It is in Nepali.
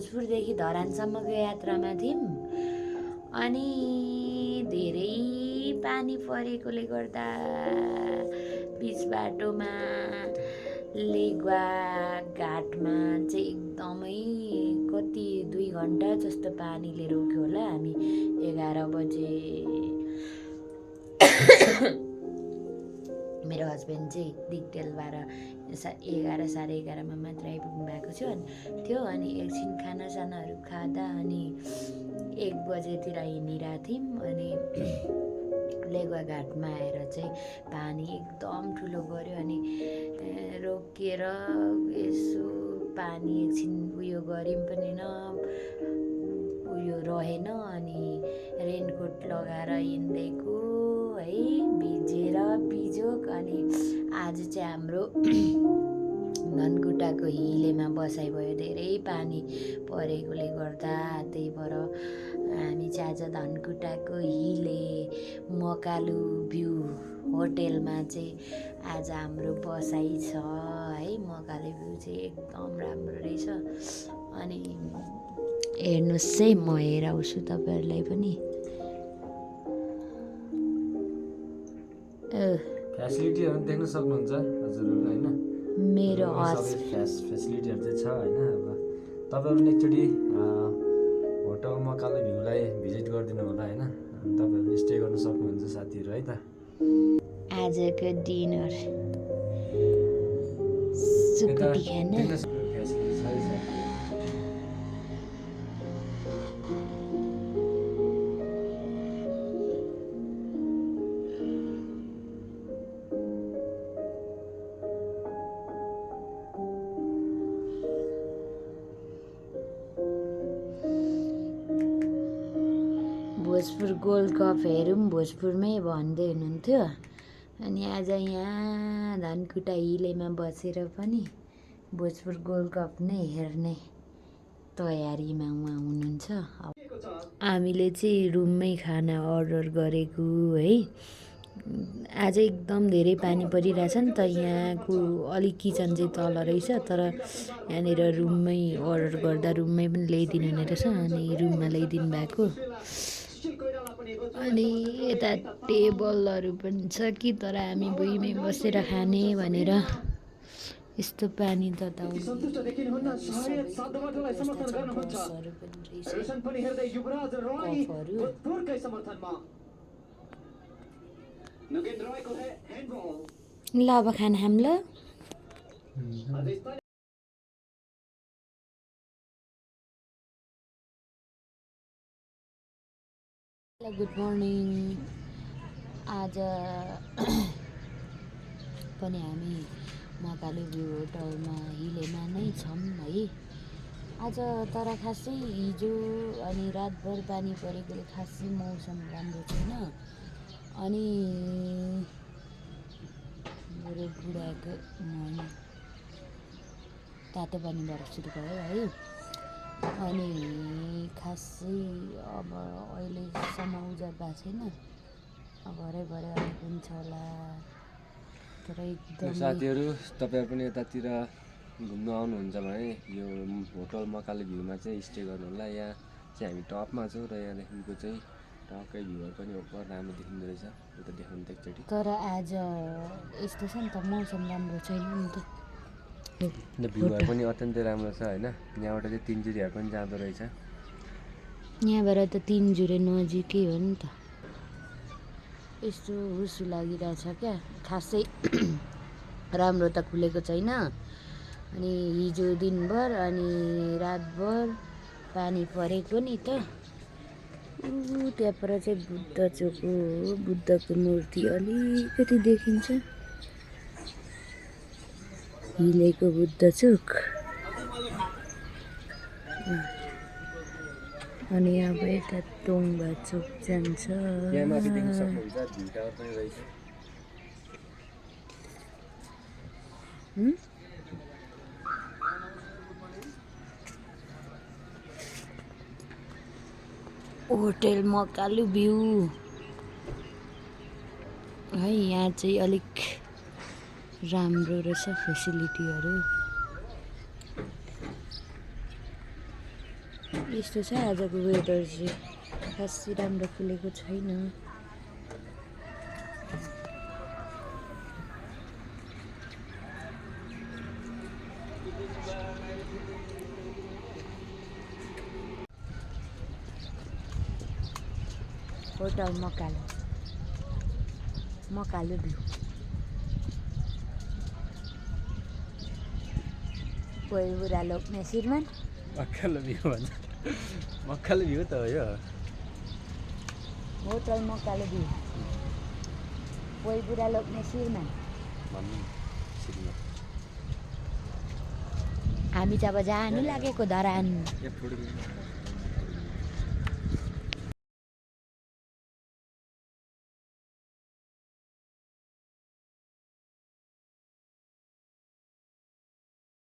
भोजपुरदेखि धरानसम्मको यात्रामा थियौँ। अनि धेरै पानी परेकोले गर्दा बिच बाटोमा लेगुवा घाटमा चाहिँ एकदमै कति 2 घन्टा जस्तो पानीले रोक्यो होला। हामी 11 बजे मेरो हस्बेन्ड चाहिँ डिटेल 11 साढे 11मा मात्र आइपुग्नु भएको थियो। अनि एकछिन खानासानाहरू खाँदा अनि 1 बजेतिर हिँडिरहेको थियौँ। अनि लेगुवा घाटमा आएर चाहिँ पानी एकदम ठुलो पऱ्यो। अनि रोकिएर यसो पानी एकछिन उयो गऱ्यौँ पनि उयो रहेन। अनि रेनकोट लगाएर हिँडेको है, भिजेर बिजोक। अनि आज चाहिँ हाम्रो धनकुटाको हिलेमा बसाइ भयो, धेरै पानी परेकोले गर्दा। त्यही भएर हामी चाहिँ आज धनकुटाको हिले मकालु भ्यू होटेलमा चाहिँ आज हाम्रो बसाइ छ है। मकालु भ्यू चाहिँ एकदम राम्रो रहेछ। अनि हेर्नुहोस् है, म हेराउँछु तपाईँहरूलाई पनि। फेसिलिटीहरू देख्न सक्नुहुन्छ हजुरहरू होइन। मेरो फेसिलिटीहरू चाहिँ छ होइन। अब तपाईँहरू एकचोटि होटल मकालु भ्यूलाई भिजिट गरिदिनु होला होइन। तपाईँहरू स्टे गर्न सक्नुहुन्छ साथीहरू है त। आजको डिनर सुकुटी खाना। भोजपुर गोल्ड कप हेरौँ भोजपुरमै भन्दै हुनुहुन्थ्यो। अनि आज यहाँ धनकुटा हिलेमा बसेर पनि भोजपुर गोल्ड कप नै हेर्ने तयारीमा उहाँ हुनुहुन्छ। हामीले चाहिँ रुममै खाना अर्डर गरेको है। आज एकदम धेरै पानी परिरहेछ नि त। यहाँको अलिक किचन चाहिँ तल रहेछ, तर यहाँनिर रुममै अर्डर गर्दा रुममै पनि ल्याइदिनु हुने रहेछ। अनि रुममा ल्याइदिनु भएको। अनि यता टेबलहरू पनि छ कि, तर हामी भुइँमै बसेर खाने भनेर यस्तो पानी तताउने ल अब खाना खाऊँ ल। Good morning. आज पनि हामी मकालु भ्यू होटलमा हिलेमा नै छौँ है। आज तर खासै हिजो अनि रातभर पानी परेकोले खासै मौसम राम्रो छैन। अनि मेरो बुढाको तातो पानीबाट सुरु भयो है। अनि खासै अब अहिलेसम्म उजाड भएको छैन। अब भरे अलिक हुन्छ होला। तर एकदम साथीहरू तपाईँहरू पनि यतातिर घुम्नु आउनुहुन्छ भने यो होटल मकालु भ्यूमा चाहिँ स्टे गर्नु होला। यहाँ चाहिँ हामी टपमा छौँ र यहाँदेखिको चाहिँ टक्कै भ्यूहरू पनि ओभर राम्रो देखिँदो रहेछ। उता देखाउनु त एकचोटि। तर आज यस्तो छ नि त, मौसम राम्रो छैन नि त। भ्यूहरू पनि अत्यन्तै राम्रो छ होइन। यहाँबाट चाहिँ तिनजुरेहरू पनि जाँदो रहेछ। यहाँबाट त तिनजुरे नजिकै हो नि त। यस्तो हुसु लागिरहेछ क्या। खासै राम्रो त खुलेको छैन। अनि हिजो दिनभर अनि रातभर पानी परेको नि त। त्यहाँ पर चाहिँ बुद्ध चोक हो। बुद्धको मूर्ति अलिकति देखिन्छ। हिलेको बुद्ध चोक। अनि अब यता टोङबा चोक जान्छ। यहाँ माथि देख्न सक्नुहुन्छ भ्यू टावर पनि रहेछ। होटेल मकालु भ्यू है। यहाँ चाहिँ अलिक राम्रो रहेछ फेसिलिटीहरू। यस्तो छ आजको वेदर चाहिँ खासै राम्रो खुलेको छैन। होटल मकालो भ्यू पोइबुरा लोक्ने श्रीमान मक्कालो भ्यू भन्छ मक्कालो भ्यू त हो यो होटल मकालो भ्यू पोइबुरा लोक्ने श्रीमान भन्नु श्रीमान हामी त अब जानु लागेको धरान एक फुट